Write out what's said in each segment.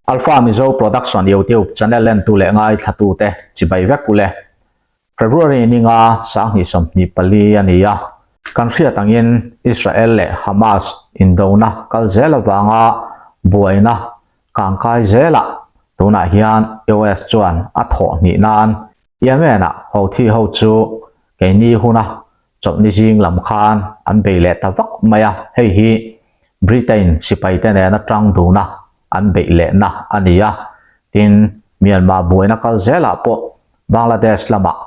Alpha Mizo Production YouTube channel entu leh ngaithlatute chibai vek ule. February ninga 2024 a ni a, kan hriat angin Israel leh Hamas indona kal zel avanga buaina kangkai zelah tunah hian US chuan a thawh hnih nan Yemen-ah Houthi ho chu keini huna chawlhni zing lam khan an bei leh ta vak mai a, hei hi Britain sipaite nena tang duna an beih lehna a ni a. Tin, Myanmar buaina kal zelah pawh Bangladesh lamah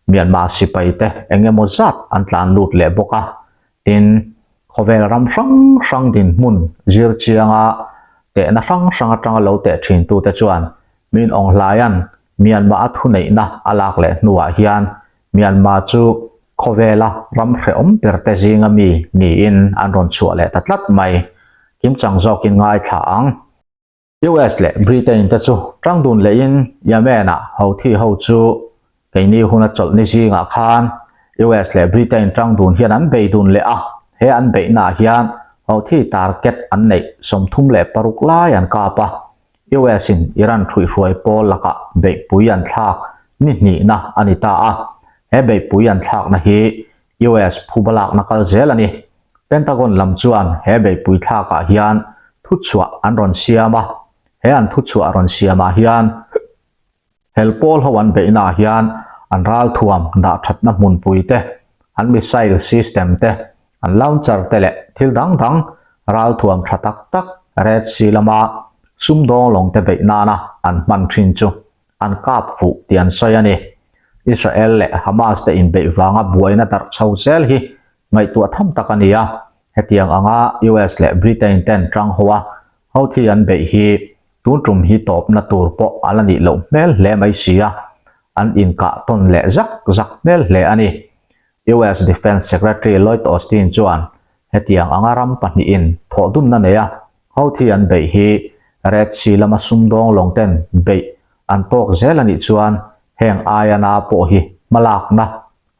Myanmar sipaite eng emaw zat an tlan lut leh bawk a. Tin, khawvel ram hrang hrang dinhmun zir chianga tehna hrang hrang atanga lo teh thintute chuan Min Aung Hlaia'n Myanmar a thuneihna a lak leh hnuah hian Myanmar chu khawvela ram hrehawm berte zinga mi niin an rawn chhuah leh ta tlat mai. Kimchang zawkin ngaithla ang. US leh Britain te chu tang dun lehin Yemen-ah Houthi ho chu keini huna chawlhni zingah khan US leh Britain tang dun hian an bei dun leh a, he an beihnaah hian Houthi target an neih 36 lai an kap a, US in Iran ṭhuihhruai pawl lakah beihpui an thlak ni hnihna a ni ta a, he beihpui an thlakna hi US phuba lakna kal zel a ni. Pentagon lam chuan he beihpui thlakah hian thuchhuah an rawn siam a, he an thuchhuah rawn siamah hian Hel pawl ho an beihnaah hian an ralthuam dah thatna hmunpui te, an missile system te, an launcher te leh thil dang dang ralthuam tha tak tak Red Sea lama sumdawng lawng te beih nana an hman thin chu an kap fuh tih an sawi a ni. Israel leh Hamas te inbeih vanga buaina darh chho zel hi ngaihtuah tham tak a ni a, hetiang anga US leh Britain ten tang ho a Houthi an beih hi Tun tum hi tawpna tur pawh a la nih loh hmel hle mai si a, an inkah tawn leh zak zak hmel hle a ni. US Defence Secretary Lloyd Austin chuan hetiang anga ram pahnihin thawhdunna nei a, Houthi an beih hi Red Sea lama sumdawng lawng ten beih an tawk zel a nih chuan heng aia na pawh hi hmalakna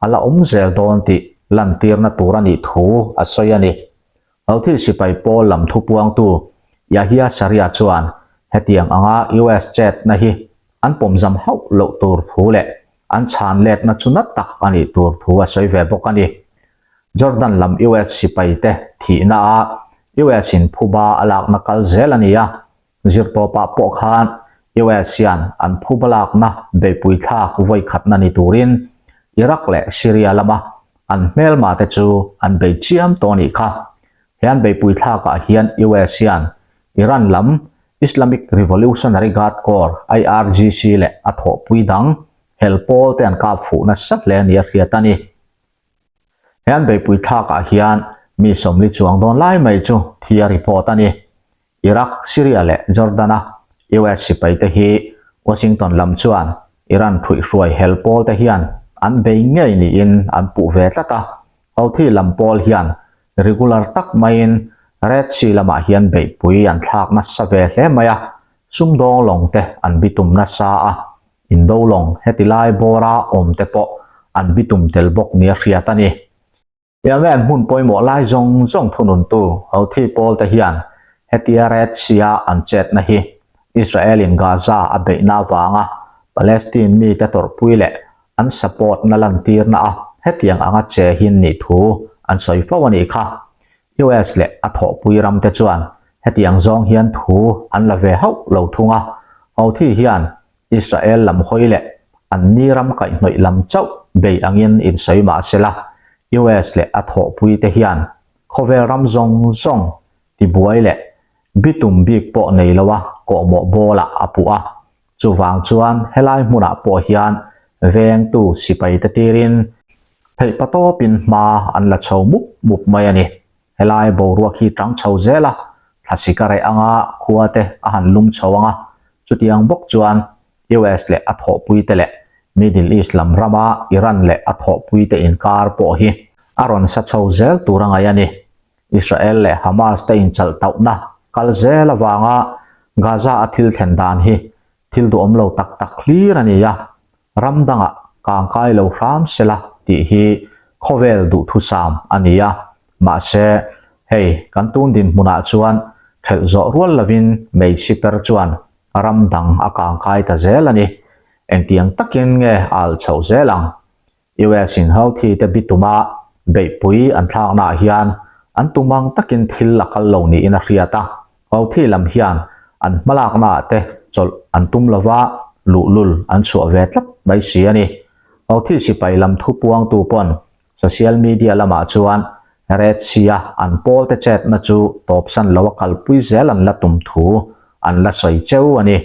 a la awm zel dawn tih lantirna tur a nih thu a sawi a ni. Houthi sipai pawl lam thupuangtu Yahya Sarea chuan hetiang anga US chetna hi an pawmzam hauh loh tur thu leh an chhan letna chu na tak a nih tur thu a sawi ve bawk a ni. Jordan lam US sipaite thihna a US in phuba a lakna kal zel a ni a, Zirtawpah pawh khan US hian an phuba lakna beihpui thlak vawi khatna ni turin Iraq leh Syria lama an hmelma te chu an bei chiam tawh a nih kha. He an beihpui thlakah hian US hian Iran lam Islamic Revolutionary Guard Corps, IRGC, leh a thawhpui dang hel pawl te an kap fuh nasa hle a ni a hriat a ni. He an beihpui thlakah hian mi 40 chuang dawn lai mai chu thi a report a ni. Iraq, Syria leh Jordan-a US sipaite hi Washington lam chuan Iran ṭhuihhruai hel pawlte hian an bei ngei niin an puh ve tlat a. Houthi lam pawl hian regular tak maiin Red Sea lamah hian beihpui an thlak nasa ve hle mai a, sumdawng lawng te an bitum nasa a, indo lawng heti lai bawra awm te pawh an bitum tel bawk nia hriat a ni. Yemen hmun pawimawh lai zawng zawng thununtu Houthi pawlte hian hetia Red Sea-a an chetna hi Israel-in Gaza a beihna avanga Palestine mite tawrhpui leh an support-na lantirna a hetiang anga che hin nih thu an sawi fo a nih kha. US leh a thawhpui ramte chuan hetiang zawng hian thu an la ve hauh lo thung a, Houthi hian Israel lam hawi leh an ni ram kaihhnawih lam chauh bei angin insawi mah se la, US leh a thawhpuite hian khawvel ram zawng zawng tibuai leh bitum bik pawh nei loa kawhmawh bawlah a puh a. Chuvang chuan helai hmunah pawh hian vengtu sipaite tirin theihpatawpin hma an la chho mup mup mai a ni. Helai boruak hi tang chho zel a, thlasi ka reh anga khua te a han lum chho ang a, chutiang bawk chuan US leh a thawhpui te leh Middle East lam rama Iran leh a thawhpui te inkar pawh hi a rawn sa chho zel tur a ngaih a ni. Israel leh Hamas te inchalh tauhna kal zel avanga Gaza a thil thlen dan hi thil duhawm lo tak tak hlir a ni a, ram dangah kangkai lo hram sela tih hi khawvel duhthusam a ni a, mahse hei kan tun dinhmunah chuan thelh zawh rual lovin mei siper chuan ram dang a kangkai ta zel a ni. Engtiang takin nge a alh chhoh zel ang? US in Houthi te bituma beihpui an thlaknaah hian an tum ang takin thil a kal lo niin a hriat a, Houthi lam hian an hmalaknaah te chawlh an tum lova luhlul an chhuah ve tlat mai si a ni. Houthi sipai lam thu puangtu pawn social media lamah chuan Red Sea-a an pawlte chetna chu tawpsan loa kalpui zel an la tum thu an la sawi cheu a ni.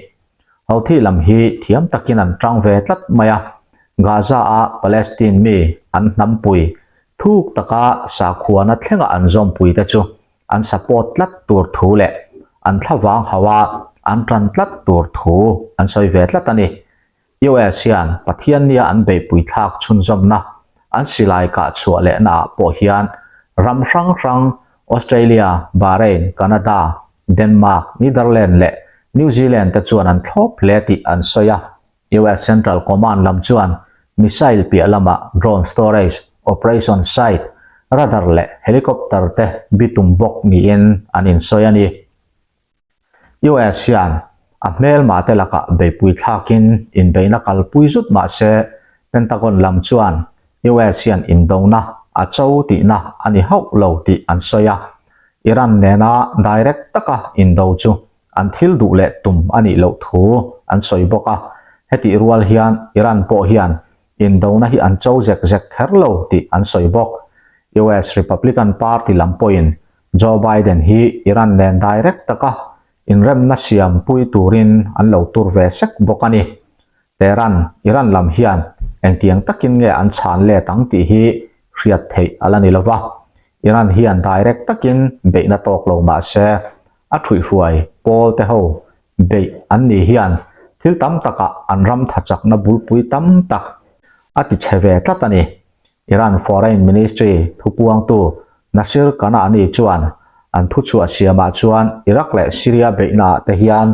Houthi lam hi thiam takin an tang ve tlat mai a, Gaza-a Palestine mi an hnampui thuk taka sakhuana thlenga an zawmpuite chu an support tlat tur thu leh an thlavang hauha an tan tlat tur thu an sawi ve tlat a ni. US hian Pathiannia an beihpui thlak chhunzawmna an silai kah chhuah lehna ah pawh hian ram hrang hrang Australia, Bahrain, Canada, Denmark, Netherlands leh New Zealand te chuan an thlawp hle tih an sawi a. US Central Command lam chuan missile piah lamah drone storage, operation site, radar leh helicopter te bitum bawk niin an insawi a ni. US hian a hmelmah te lakah beipui thlakin inbeihna kalpui zut mah se Pentagon lam chuan US hian indona a cho tihna a ni hauh lo tih an sawi a, Iran nena direct taka indo chu an thil duh leh tum a nih loh thu an sawi bawk a, hetih rual hian Iran pawh hian indona hi an cho zek zek kher lo tih an sawi bawk. US Republican Party lam pawhin Joe Biden hi Iran nen direct taka inremna siam pui turin an lo tur ve sek bawk a ni. Tehran, Iran lam hian engtiang takin nge an chhan let ang tih hi hriat theih a la ni lova. Iran hian direct takin beihna tawk lo mah se, a thuihhruai pawl te ho beih an ni hian thil tam takah an ram thachakna bulpui tam tak a ti chhe ve tlat a ni. Iran Foreign Ministry thupuangtu Nasir Kanaani chuan an thuchhuah siamah chuan Iraq leh Syria beihnaah te hian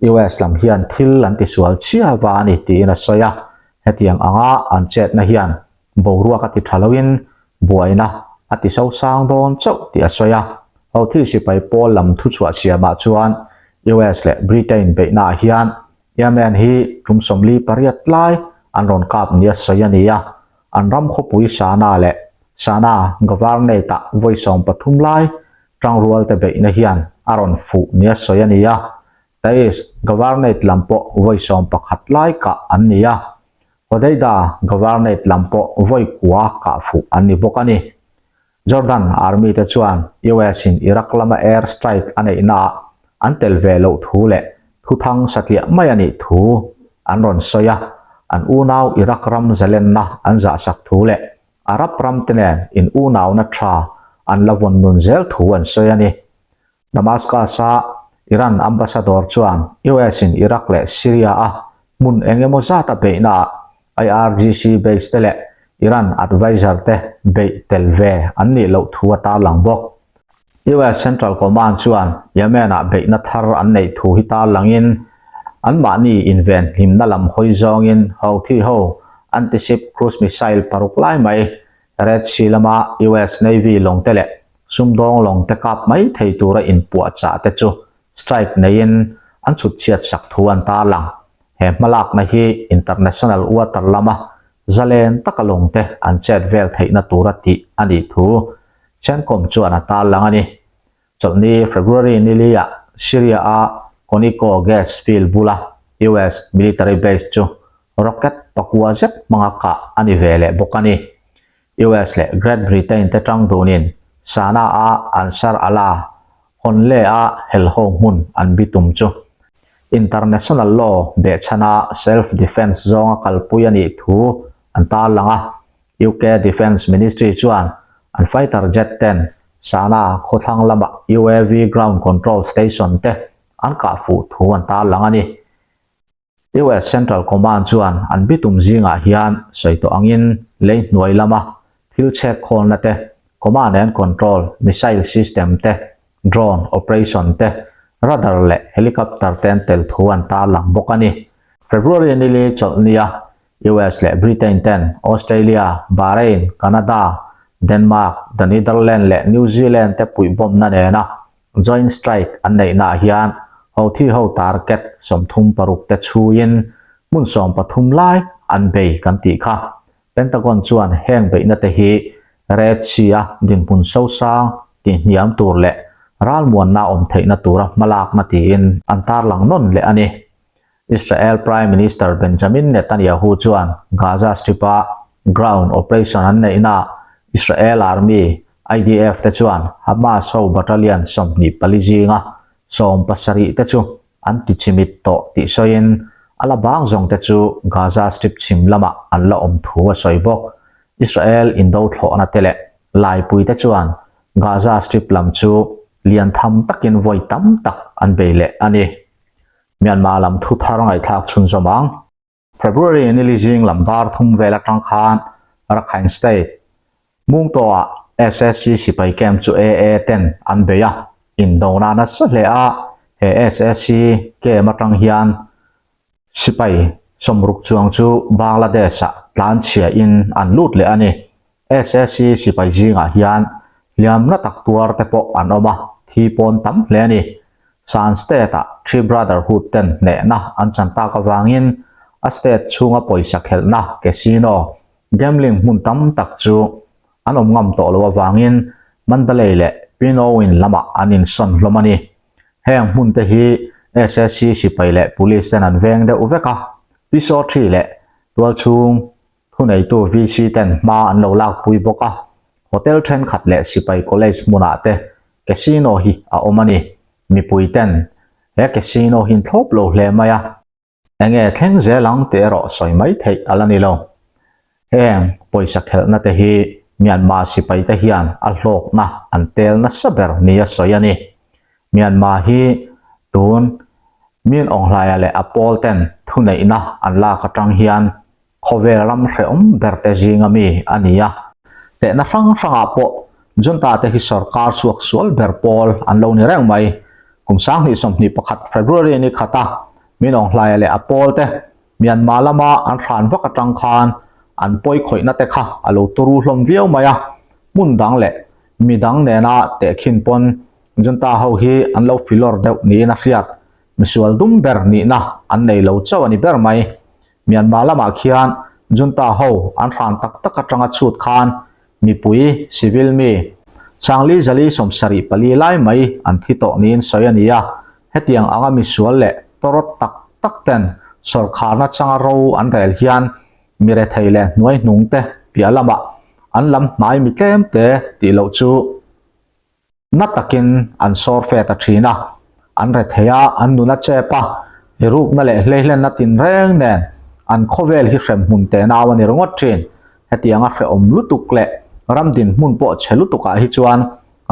US lam hian thil an tisual chhia va a ni tiin a sawi a, hetiang anga an chetna hian boruak a ti tha loin buaina a ti sosang dawn chauh tih a sawi a. Houthi sipai pawl lam thuchhuah siamah chuan US leh Britain beihnaah hian Yemen hi tum 48 lai an rawn kap nia sawi a ni a, an ram khawpui Sana leh Sana Governorate-ah vawi 13 lai tangrualte beihna hian a rawn fuh nia sawi a ni a, Taiz Governorate lam pawh vawi 11 lai kah an ni a, Hodeida Governorate lam pawh vawi kua kah fuh an ni bawk a ni. Jordan Army te chuan US in Iraq lama air strike a neihnaah an tel ve loh thu leh thuthang satliah mai a nih thu an rawn sawi a, an unau Iraq ram zalenna an zahsak thu leh Arab ram te nen in unauna tha an la vawn nun zel thu an sawi a ni. Damascus-a Iran ambassador chuan US in Iraq leh Syria-a hmun eng emaw zata beihnaah IRGC base te leh Iran adviser te beih tel ve an nih loh thu a tarlang bawk. US Central Command chuan Yemen-ah beihna thar an neih thu hi tarlangin anmahni inven hlimna lam hawi zawngin Houthi ho anti-ship cruise missile paruk lai mai Red Sea lama US Navy lawng te leh sumdawng lawng te kap mai thei tura inpuahchah te chu strike neiin an chhut chhiat sak thu an tarlang. He hmalakna hi international water lama zalen taka lawng te an chet vel theihna tura tih a nih thu CENTCOM chuan a tarlang a ni. Chawlhni February nili-ah Syria-a Koniko gas field bula US military base chu rocket pakua zet hmanga kah a ni ve leh bawk a ni. US leh Great Britain te tang dunin Sanaa-a Ansar Allah hawn leh-a helho hmun an bitum chu international law behchhana self-defence zawnga kalpui a nih thu an tarlang a. UK Defence Ministry chuan an fighter jet ten Sanaa khawthlang lama UAV ground control station te an kah fuh thu an tarlang a ni. US Central Command chuan an bitum zingah hian sawi tawh angin lei hnuai lama thil chhek khawlna te, command and control missile system te, drone operation te, radar leh helicopter te an tel thu an tarlang bawk a ni. February nili chawlhnia US leh Britain ten Australia, Bahrain, Canada, Denmark, the Netherlands leh New Zealand te puihbawmna nena Joint Strike an neihnaah hian Houthi ho target 36 te chhuiin hmun 13 lai an bei kan tih kha. Pentagon chuan heng beihna te hi Red Sea-a dinhmun sosang tihhniam tur leh ralmuanna awm theihna tura hmalakna tiin an tarlang nawn leh a ni. Israel Prime Minister Benjamin Netanyahu chuan Gaza Strip-a ground operation an neihnaah Israel Army, IDF, te chuan Hamas ho battalion 24 zinga 17 te chu an tichimit tawh tih sawiin a la bang zawng te chu Gaza Strip chhim lamah an la awm thu a sawi bawk. Israel indo thlawhna te leh laipui te chuan Gaza Strip lam chu lian tham takin vawi tam tak an bei leh a ni. Myanmar lam thu thar ngaihthlak chhunzawm ang. February ni li zing lam dar thum vel atang khan Rakhine State, Mungtaw-ah SSC sipai camp chu AA ten an bei a, indona nasa hle a, he SSC camp atang hian sipai 60 chuang chu Bangladesh-ah tlanchhia in an lut leh a ni. SSC sipai zingah hian hliamna tak tuar te pawh an awm a, thi pawn tam hle a ni. Shan State-ah Three Brotherhood ten hnehna an chan tak avangin a state chhunga pawisa khelhna casino, gambling hmun tam tak chu an awm ngam tawh loh avangin Mandalay leh Pinowin lamah an insawn hlawm a ni. Heng hmun te hi SSC sipai leh police ten an veng deuh vek a, Pisaw Three leh tualchhung Thuneitu VC ten hma an lo lakpui bawk a, hotel thenkhat leh sipai college hmunah te casino hi a awm a ni. Mipui ten he casino hi an thlawp lo hle mai a, enge thleng zel ang tih erawh sawi mai theih a la ni lo. Heng pawisa khelhna te hi Myanmar sipai te hian a hlawkna an tel nasa ber nia sawi a ni. Myanmar hi tun Min Aung Hlaia leh a pawl ten thuneihna an lak atang hian Khawvel ram hrehawm ber te zinga mi a ni a, tehna hrang hrangah pawh Junta te hi sorkar chhuak sual ber pawl an lo ni reng mai. Kum 2021 February ni khata Min Aung Hlaia leh a pawl te Myanmar lama an hran vak atang khan an pawi khawihna te kha a lo turu hlawm viau mai a, hmun dang leh mi dang nena tehkhin pawn Junta ho hi an lo filawr deuh niin a hriat. Misual dum ber nihna an nei lo chauh a ni ber mai. Myanmar lamah khian junta ho an hran tak tak atanga chhut khan mipui, civil mi, Sangli Zali 74 lai mai an thi tawh niin sawi a ni a, hetiang anga misual leh tawrawt tak tak ten sawrkharna changa ro an rel hian mi rethei leh hnuaihnung te piah lamah an lam hnai mi tlem te tih loh chu Na takin an sawr fe ta thin a, an rethei a, an nun a chep a, i rukna leh hleihlenna tinreng nen an khawvel hi hrem hmun teh nau a ni ringawt thin. Hetianga hrehawm lutuk leh ram dinhmun pawh chhe lutukah hi chuan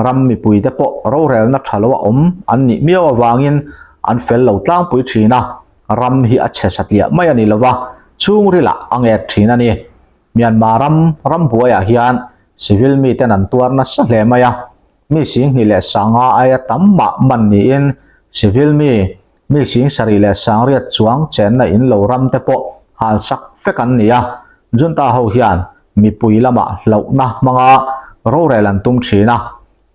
ram mipuite pawh rorelna tha lo a awm an nih miau avangin an fel lo tlangpui thin a, ram hi a chhe satliah mai a ni lova, chhungrilah a nget thin a ni. Myanmar ram rambuaiah hian civil miten an tuar nasa hle mai a, mi 20,500 aia tam mah man niin civil mi, mi 78,000 chuang chenna in lo ram te pawh halsak vek an ni a, junta ho hian mipui lamah hlauhna hmanga rorel an tum thin a,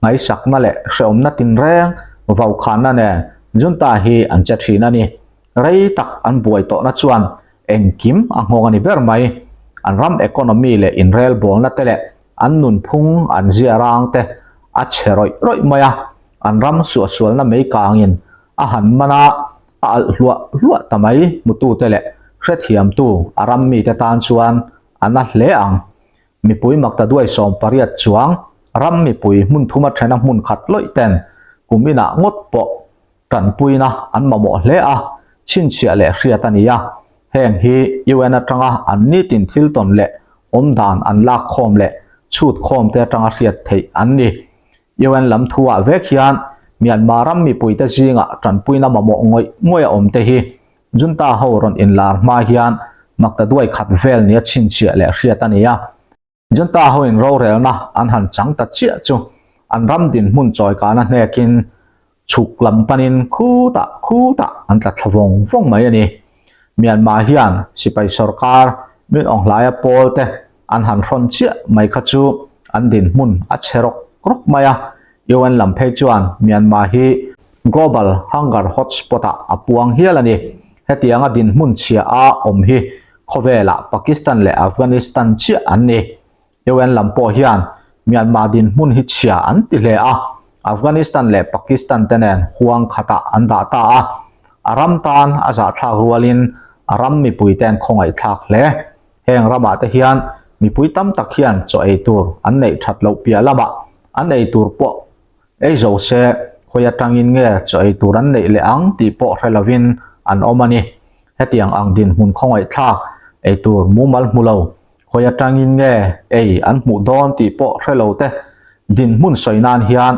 ngaihsakna leh hrehawmna tinreng vaukhanna nen junta hi an che thin a ni. Rei tak an buai tawhna chuan engkim a nghawng a ni ber mai. An ram economy leh inrelbawlna te leh an nunphung an zia rang te a chhe rawih rawih mai a, an ram suahsualna mei kangin a han man a, a alh hluah hluah ta mai hmutute leh hrethiamtu a ram mite tan chuan a na hle ang. Mipui maktaduai 18 chuang ram mipui hmun thuma thena hmun khat lawih ten kum inah ngawt pawh tanpuina an mamawh hle a, chhinchhiah leh hriat a ni a. Heng hi UN atanga an nitin thil tawn leh awmdan an lak khawm leh chhut khawm te atanga hriat theih an ni. UN lam thuah vek hian Myanmar ram mipuite zingah tanpuina mamawh ngawih ngawih a awm te hi junta ho rawn inlar hma hian maktaduai khat vel nia chhinchhiah leh hriat a ni a. Junta hoin rorelna an han chang ta chiah chu an ram dinhmun chawikana hnekin chhuk lam panin khutah khutah an tla thla vawng vawng mai a ni. Myanmar hian sipai sorkar Min Aung Hlaia pawl te an han hrawn chiah mai kha chu an dinhmun a chhe rawk rawk mai a. UN lam phei chuan Myanmar hi. Global Hunger Hotspot ah a puang hial a ni. Hetianga dinhmun chhia a awm hi khawvelah Pakistan leh Afghanistan chiah an ni. UN lam pawh hian Myanmar dinhmun hi chhia an ti hle a, Afghanistan leh Pakistan te nen huang khatah an dah ta a. A ram tan a zahthlak rualin a ram mipui ten khawngaihthlak hle. Heng ramah te hian mipui tam tak hian chaw ei tur an neih that loh piah lamah an ei tur pawh ei zo se khawi atangin nge chaw ei tur an neih leh ang tih pawh hre lovin an awm a ni. Hetiang ang dinhmun khawngaihthlak ei tur mumal hmu lo, khawi atangin nge ei an hmuh dawn tih pawh hre lo te dinhmun sawi nan hian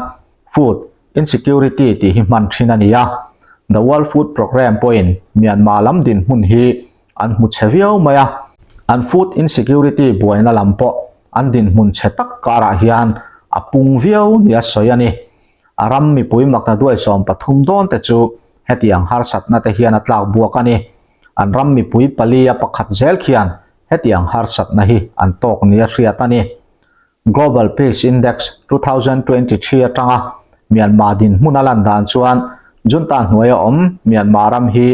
food insecurity tih hi hman thin a ni a. The World Food Programme pawhin Myanmar lam dinhmun hi An hmu chhe viau mai a, an food insecurity buaina lam pawh an dinhmun chhe tak karah hian a pung viau nia sawi a ni. A ram mipui makna duai 13 dawn te chu hetiang harsatna te hian a tlak buak a ni. An ram mipui pali a pakhat zel khian hetiang harsatna hi an tawk nia hriat a ni. Global Peace Index 2023 atanga Myanmar dinhmun a lan dan chuan junta hnuaia awm Myanmar ram hi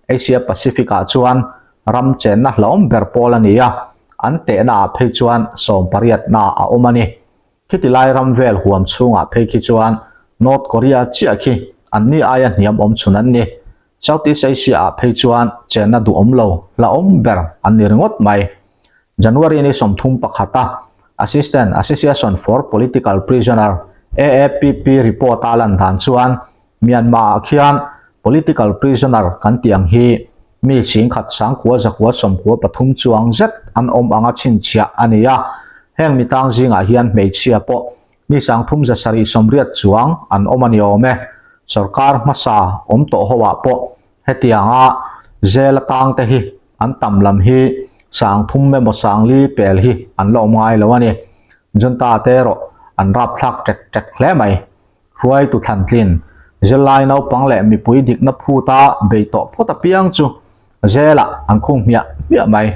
Asia Pacific ah chuan ram chenna hlauhawm ber pawl a ni a, an tehna ah phei chuan 18 na a awm a ni. Khiti lai ram vel huam chhungah phei khi chuan North Korea chiah khi anni aia hniam awm chhun an ni. Southeast Asia ah phei chuan chenna duhawm lo hlauhawm ber an ni ringawt mai. January ni 31 a Assistant Association for Political Prisoner, AAPP, report a lan dan chuan Myanmar ah khian political prisoner kan tih ang hi mi 10,000 993 chuang zet an awm anga chhinchhiah a ni a. Heng mi tang zingah hian hmeichhia pawh mi 3780 chuang an awm a ni awm e. Sorkar hmasa awm tawh ho ah pawh hetianga zel atang te hi an tam lam hi 3000 emaw 4000 pel hi an la awm ngai lo a ni. Junta te erawh an rapthlak ṭek ṭek hle mai. Hruaitu thlantlin, zirlai naupang leh mipui dikna phuta bei tawh phawt apiang chu zelah an khung hmiah hmiah mai.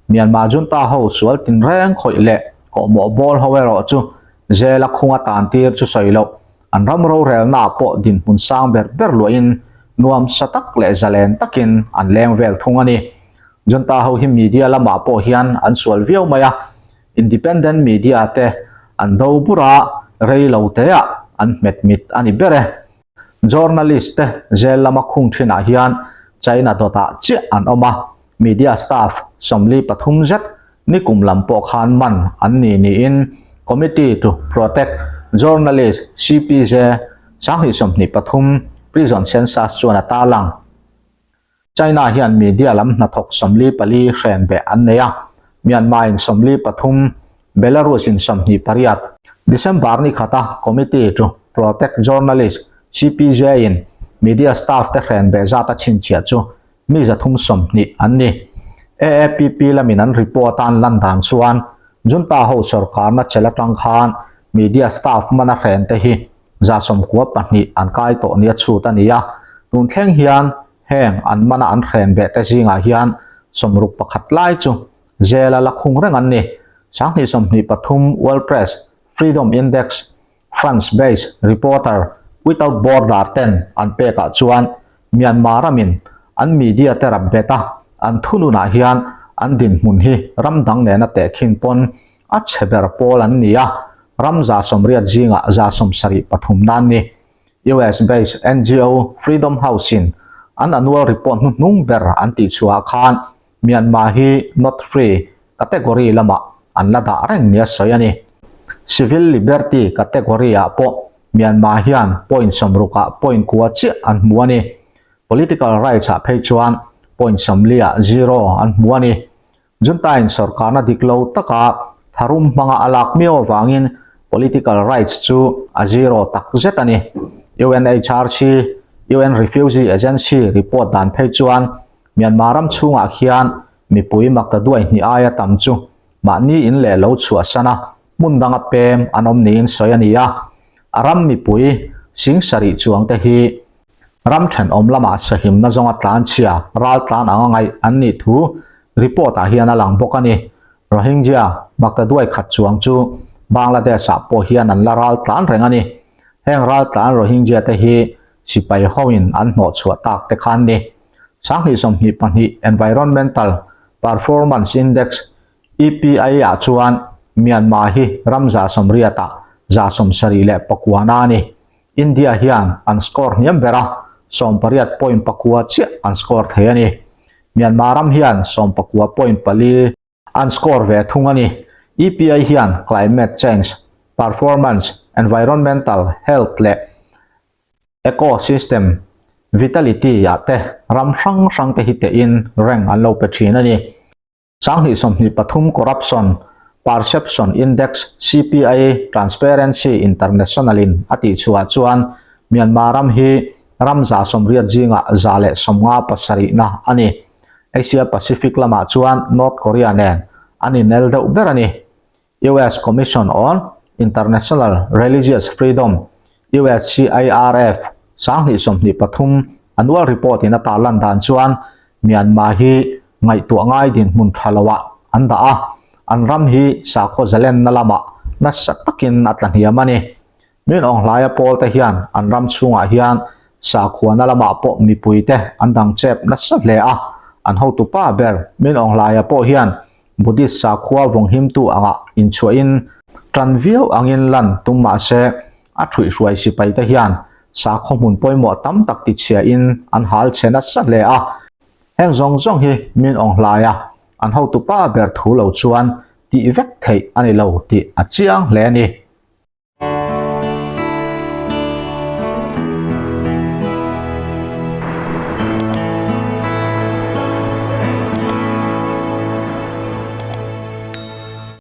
Myanmar junta ho sual tinreng khawih leh kawhmawh bawl ho erawh chu zela khunga tantir chu sawi loh. An ram rorelnaah pawh dinhmun sang ber ber luahin nuam sa tak leh zalen takin an leng vel thung a ni. Junta ho hi media lamah pawh hian an sual viau mai a, independent media te an do bur a, rei lo teah an hmet mit a ni ber e. Journalist te jail lama khung thinah hian China dawtah chiah an awm a, media staff 43 zet Nikum lam pawh khan man an ni niin Committee to Protect Journalists, CPJ, 2023 Prison Census chuan a tarlang. China hian media lam hnathawk 44 hren beh an nei a, Myanmar in 43, Belarus in 28. December ni khata Committee to Protect Journalists, CPJ, in media staff te hren beh zat a chhinchhiah chu mi 320 an ni. AAPP lamin an report a an lan dan chuan junta ho sorkarna chel atang khan media staff mana hren te hi 92 an kai tawh nia chhut a ni a. Tun thleng hian heng an mana an hren beh te zingah hian 61 lai chu zela la khung reng an ni. 2023 World Press Freedom Index France-based Reporter Without Border ten an pekah chuan Myanmar ramin an media te rap bet a, an thununah hian an dinhmun hi ram dang nena tehkhin pawn a chhe ber pawl an ni a, ram 80 zingah 73 na an ni. US-based NGO Freedom House-in an annual report hnuhnung ber an tihchhuahah khan Myanmar hi not free category lamah an la dah reng nia sawi a ni. Civil liberty category ah pawh Myanmar hian point 60 ah point kua chiah an hmu a ni. Political rights ah phei chuan point 40 ah zero an hmu a ni. Junta in sorkarna dik lo taka tharum hmanga a lak miau avangin political rights chu a zero tak zet a ni. UNHRC, UN Refugee Agency, report dan phei chuan Myanmar ram chhungah khian mipui makta duai hnih aia tam chu mahni in leh lo chhuahsan a, hmun danga pem an awm niin sawi a ni a. A ram mipui 70,000 chuang te hi ram thenawm lamah sahimna zawnga tlanchhia ral tlan anga ngaih an nih thu report ah hian a lang bawk a ni. Rohingya makta duai khat chuang chu Bangladesh ah pawh hian an la ral tlan reng a ni. Heng ral tlan Rohingya te hi. Sipai hoin an hnawh chhuah tak te khan ni. 2022 Environmental Performance Index, EPI, ah chuan Myanmar hi ram 180 ah 79 a ni. India hian an score hniam ber a, 18 point pakua chiah an score thei a ni. Myanmar ram hian 19 point pali An score ve thung a ni. EPI hian climate change, performance, environmental, health leh ecosystem vitality ah te ram hrang hrang te hi tein rank an lo pe thin a ni. 2023 Corruption Perception Index, CPI, Transparency International in a tihchhuah chuan Myanmar ram hi ram 180 zingah 157 na a ni. Asia Pacific lamah chuan North Korea nen an inel deuh ber a ni. US Commission on International Religious Freedom, USCIRF, 2023 annual report in a tarlan dan chuan Myanmar hi ngaihtuah ngai dinhmun tha loah an dah a, an ram hi sakhaw zalenna lamah nasa takin a tlahniam a ni. Min Aung Hlaia pawl te hian an ram chhungah hian sakhuana lamah pawh mipui te an dang chep nasa hle a, an hotu pa ber Min Aung Hlaia pawh hian Buddhist sakhua vawnghimtu angah inchhuahin tan viau angin lan tum mah se a thuihhruai sipai te hian sakhaw hmun pawimawh tam tak tichhiahin an hal chhe nasa hle a. Heng zawng zawng hi Min Aung Hlaia an hotu pa ber thu lo chuan tih vek theih a ni lo tih a chiang hle a ni.